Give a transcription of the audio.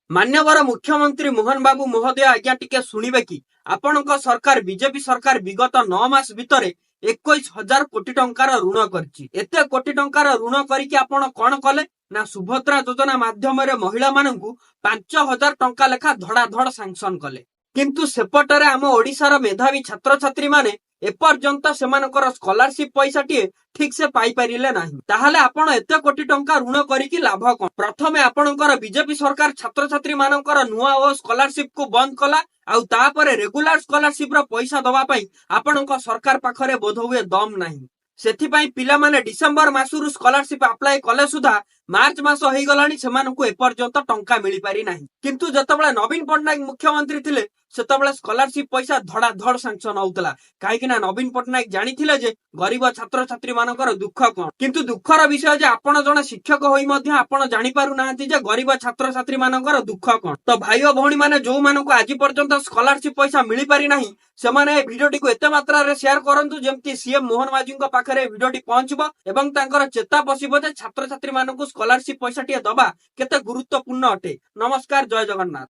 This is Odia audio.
ମାନ୍ୟବର ମୁଖ୍ୟମନ୍ତ୍ରୀ ମୋହନ ବାବୁ ମହୋଦୟ, ଆଜ୍ଞା ଟିକେ ଶୁଣିବେ କି? ଆପଣଙ୍କ ସରକାର, ବିଜେପି ସରକାର ବିଗତ 9 ମାସ ଭିତରେ 21,000 କୋଟି ଟଙ୍କାର ଋଣ କରିଛି। ଏତେ କୋଟି ଟଙ୍କାର ଋଣ କରିକି ଆପଣ କଣ କଲେ ନା, ସୁଭଦ୍ରା ଯୋଜନା ମାଧ୍ୟମରେ ମହିଳାମାନଙ୍କୁ 5,000 ଟଙ୍କା ଲେଖା ଧଡାଧଡ ସାଙ୍କସନ କଲେ। କିନ୍ତୁ ସେପଟରେ ଆମ ଓଡିଶାର ମେଧାବୀ ଛାତ୍ରଛାତ୍ରୀ ମାନେ ଏପର୍ଯ୍ୟନ୍ତ ସେମାନଙ୍କର ସ୍କଲାରସିପ ପଇସାଟିଏ ଠିକ ସେ ପାଇପାରିଲେ ନାହିଁ। ତାହେଲେ ଆପଣ ଏତେ କୋଟି ଟଙ୍କା ଋଣ କରିକି ଲାଭ କଣ? ପ୍ରଥମେ ଆପଣଙ୍କର ବିଜେପି ସରକାର ଛାତ୍ରଛାତ୍ରୀ ମାନଙ୍କର ନୂଆ ଓ ସ୍କଲାରସିପ କୁ ବନ୍ଦ କଲା, ଆଉ ତାପରେ ରେଗୁଲାର ସ୍କଲାରସିପ ର ପଇସା ଦବା ପାଇଁ ଆପଣଙ୍କ ସରକାର ପାଖରେ ବୋଧହୁଏ ଦମ ନାହିଁ। ସେଥିପାଇଁ ପିଲାମାନେ ଡିସେମ୍ବର ମାସରୁ ସ୍କଲାରସିପ ଆପ୍ଲାଏ କଲେ ସୁଦ୍ଧା ମାର୍ଚ୍ଚ ମାସ ହେଇଗଲାଣି, ସେମାନଙ୍କୁ ଏପର୍ଯ୍ୟନ୍ତ ଟଙ୍କା ମିଳିପାରି ନାହିଁ। କିନ୍ତୁ ଯେତେବେଳେ ନବୀନ ପଟ୍ଟନାୟକ ମୁଖ୍ୟମନ୍ତ୍ରୀ ଥିଲେ, ସେତେବେଳେ ସ୍କଲାରସିପ ପଇସା ଧଡାଧଡ ସାଙ୍କସନ ହଉଥିଲା, କାହିଁକି ନା ନବୀନ ପଟ୍ଟନାୟକ ଜାଣିଥିଲେ ଯେ ଗରିବ ଛାତ୍ରଛାତ୍ରୀ ମାନଙ୍କର ଦୁଃଖ କଣ। କିନ୍ତୁ ଦୁଃଖର ବିଷୟ ଯେ ଆପଣ ଜଣେ ଶିକ୍ଷକ ହୋଇ ମଧ୍ୟ ଆପଣ ଜାଣିପାରୁନାହାନ୍ତି ଯେ ଗରିବ ଛାତ୍ରଛାତ୍ରୀ ମାନଙ୍କର ଦୁଃଖ କଣ। ତ ଭାଇ ଓ ଭଉଣୀ ମାନେ, ଯୋଉମାନଙ୍କୁ ଆଜି ପର୍ଯ୍ୟନ୍ତ ସ୍କଲାରସିପ ପଇସା ମିଳିପାରି ନାହିଁ, ସେମାନେ ଏ ଭିଡିଓଟିକୁ ଏତେ ମାତ୍ରାରେ ସେୟାର କରନ୍ତୁ ଯେମିତି ସିଏମ ମୋହନ ମାଝୀଙ୍କ ପାଖରେ ଏ ଭିଡିଓଟି ପହଞ୍ଚିବ ଏବଂ ତାଙ୍କର ଚେତା ପଶିବ ଯେ ଛାତ୍ରଛାତ୍ରୀ ମାନଙ୍କୁ ସ୍କଲାରସିପ ପଇସାଟିଏ ଦବା କେତେ ଗୁରୁତ୍ୱପୂର୍ଣ୍ଣ ଅଟେ। ନମସ୍କାର, ଜୟ ଜଗନ୍ନାଥ।